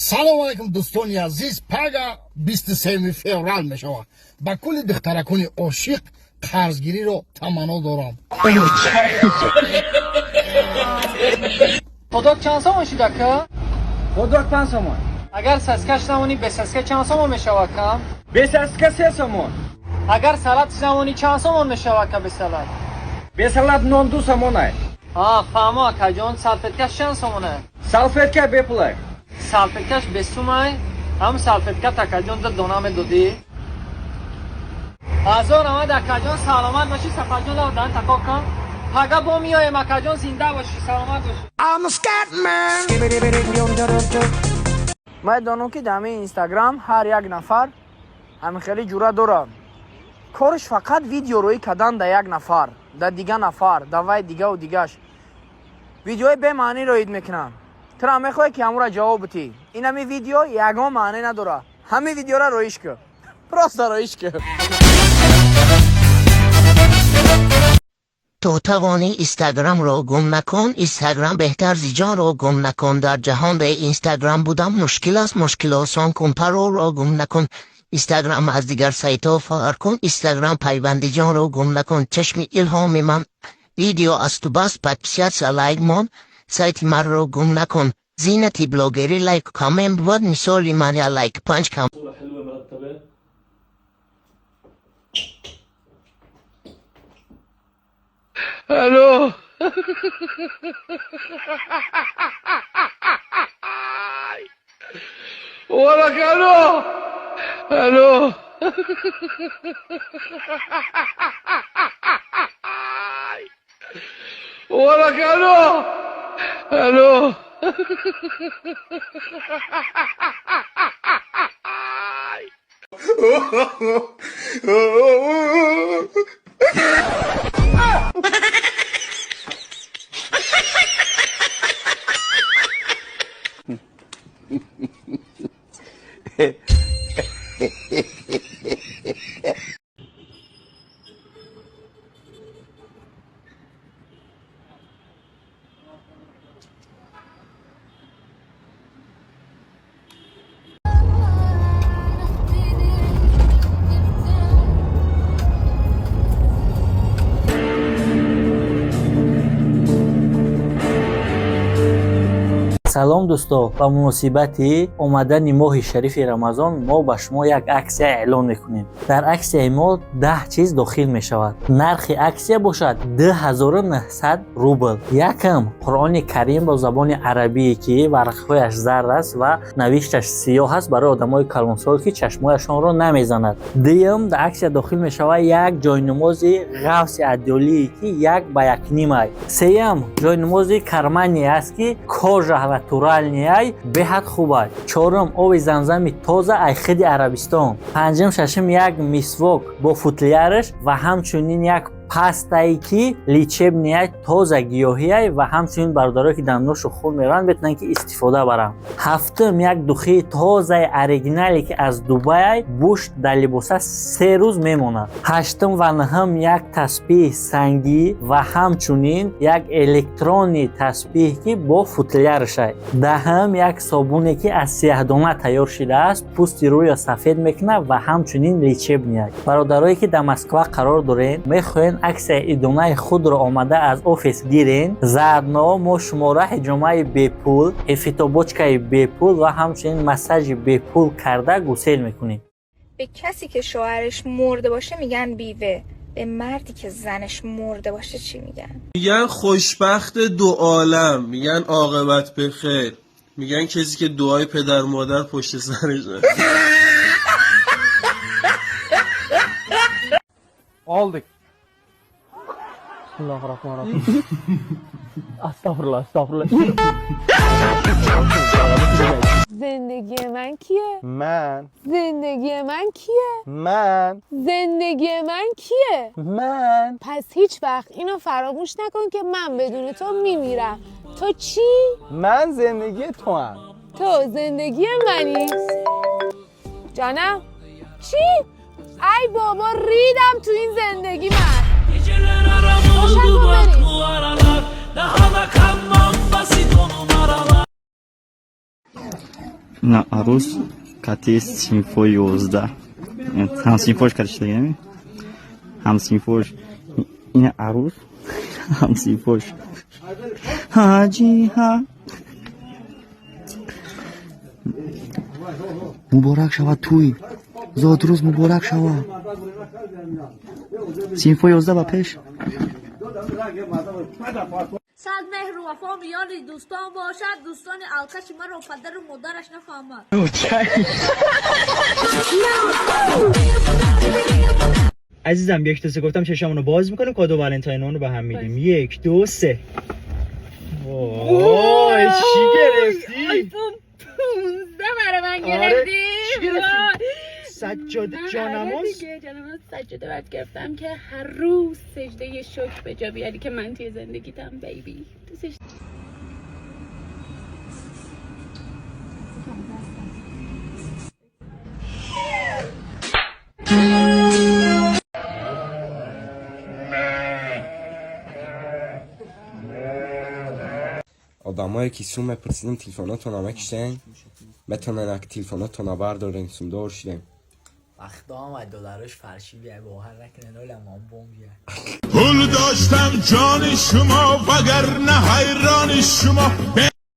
Салому алайкум, дӯстони азиз. Пага 23 феврал мешавад. Ба кулли духтаракони ошиқ қарзгириро таманно дорам. Хот-дог чанд сомон шид, ака? Хот-дог 5 сомон. Агар сосискаш намонӣ, бе сосиска чанд сомон мешавад, акам? Бе сосиска 3 сомон. Агар салатш намонӣ, чанд сомон мешавад, ака, бе салат? Бе салат нон 2 сомонай. А, фаҳмо, акаҷон. Салфеткаш чанд сомоне? Салфетка бепулай. Салфеткаш бесумай? Ҳам салфеткат, акаҷон, ду дона медодӣ. Ҳазор омад, акаҷон, саломат бошӣ. Сафарҷон, лав такор кун. Пага бо меоем, акаҷон, зинда бошӣ, саломат бошӣ. Медонам, ки дар ҳамин Инстаграм ҳар як нафар ҳамин хеле ҷуръат дорад. Кораш фақат видео рӯӣ кардан да як нафар, да дига нафар, да вай дигаву дигаш. Видеои бемаънӣ роид мекунанд. Тура мехоҳӣ, ки ҳамура ҷавоб битӣ. Ин ҳамин видео ягон маънӣ надорад. Ҳамин видеора роиш кӯ, просто роиш кӯ. То тавонӣ, Инстаграмро гум накун, Инстаграм беҳтар зи ҷонро гум накун. Дар ҷаҳон бе Инстаграм будан мушкил аст, мушкил осон кун, паролро гум накун. Инстаграм аз дигар сайтҳо фарқ кун, Инстаграм пайванди ҷонро гум накун. Чашми илҳоми ман видео аз ту бас, подписаться, лайк мон, сайти маро гум накун. Зинати блогерӣ лайк, коммент буд, мисоли ман я лайк панҷ кам. صورة حلوة مرتبة. Алло. ولك الو الو. ولك الو الو. Салом, дӯсто! Ба муносибати омадани моҳи шарифи Рамазон мо ба шумо як аксия эълон мекунем. Дар аксияи мо 10 чиз дохил мешавад. Нархи аксия бошад 2900 рубл. Якм, Қуръони Карим бо забони арабие, ки варақҳояш зард аст ва навишташ сиёҳ аст, барои одамои калонсол, ки чашмояшонро намезанад. Дуюм, дар аксия дохил мешавад як ҷойнамози ғафси адёлие, ки 1 ба 1.5 ай. Сеюм, ҷойнамози карманный аст, ки кожа натуральный ай, беҳад хуб ай. Чорум, оби замзами тоза ай хиди Арабистон. Панҷум, шашум, як мисвок бо футляраш ва ҳамчунин як пастае, ки лечебный ай, тоза гиёҳиай ва ҳамчунин бародарое, ки дандошу хуб мераванд, метавонанд, ки истифода баранд. Ҳафтум, як духии тозаи оригинале, ки аз Дубай, бӯш дар либоса 3 рӯз мемонад. Ҳаштум ва наҳум, як таспиҳ сангӣ ва ҳамчунин як электронный таспиҳ, ки бо футлярашай. Даҳум, як собуне, ки аз сияҳдона тайёр шудааст, пӯсти рӯйро сафед мекунад ва ҳамчунин лечебный ай. Бародарое, ки дар Москва қарор доред, мехоҳед аксияи идонаи худро омада аз офис гирен, заодно мо шуморо ҳиҷомаи бепул, фитобочкаи бепул ва ҳамчунин массажи бепул карда гусел мекунем. به کسی که شوهرش مرده باشه میگن بیوه. به مردی که زنش مرده باشه چی میگن؟ میگن خوشبخت دو عالم، میگن عاقبت به خیر، میگن کسی که دعای پدر مادر پشت سرشه. Oldik. Bismillahir rohmanir rohim. Astag'firullah, astag'firullah. زندگی من کیه؟ من. زندگی من کیه؟ من. زندگی من کیه؟ من. پس هیچ وقت اینو فراموش نکن که من بدون تو میمیرم. تو چی؟ من زندگی تو هم. تو زندگی منی. جانم؟ چی؟ ای بابا، ریدم تو این زندگی. من روشن کن بریم. Daha da kanmam basit o numaralar. На арӯс кати синфои 11, ҳамсинфош кати шудагами, ҳамсинфош. Ина арӯс, ҳамсинфош. Ҳаҷи ҳа. Муборак шавад тӯй, зодрӯз муборак шавад. Синфои 11 ба пеш. Сад меҳру вафо миёни дӯстон бошад, дӯстони алкаши маро падару модараш нафаҳмад. عزیزم، 1 2 3 گفتم چشامونو باز میکنیم، کادو ولنتاین رو به هم میدیم. 1 2 3. وای، چی گرفتی؟ آیفون 15 برای من گرفتی؟ چی گرفتی؟ سجاده جانماز؟ دیگه جانماز، سجاده برات گرفتم که هر روز سجده شکر به جا بیاری که من توی زندگیتم. baby، دوستش Одамое ки сум мепурсидем, телефонотона мекиштен, метонен ак телефонотона бардорен, сумдор шидем. وقتا آمد دلاراش فرشی بیای، باور نکنه نولم بم بیای. پول داشتم جان شما، وگرنه حیران شما.